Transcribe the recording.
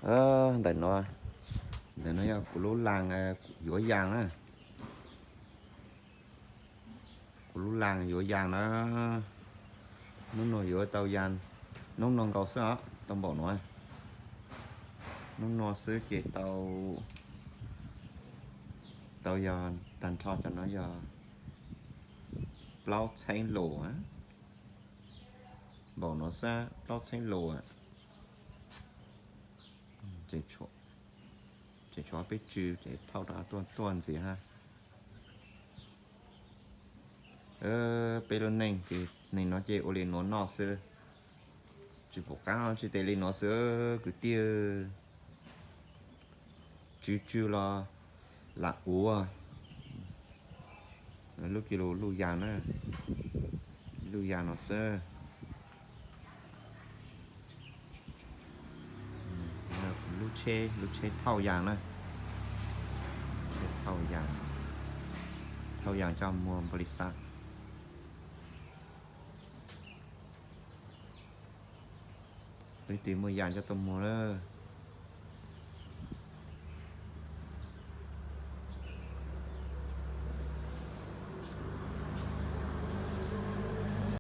Ntawm no, ntawm no yog kuv lub las yuav yas na. Kuv lub las yuav yas na. Hnub no yuav tau yas, hnub no nkaus xwb os, tau npaum no. Hnub no xwb ces tau, tau yog tag nrho cov no yog plaub txheeb lus, npaum no xwb plaub txheeb lus. Ces tshuav peb tsw ces thauj rov tuaj tuaj ntxiv ha. Peb lub neej ces neeg no ces ua li nuav noj xwb, tsis pum qab tsis tes li nuav xwb kwv tij. Tsw tsw los lam ua. Lub kiv lus luj yas na, luj yas no xwb. Lub tsheb, lub tsheb thauj yas na, thauj yas, thauj yas coj muag npaum li xav. Leej twg muaj yas coj tuaj muag lawm.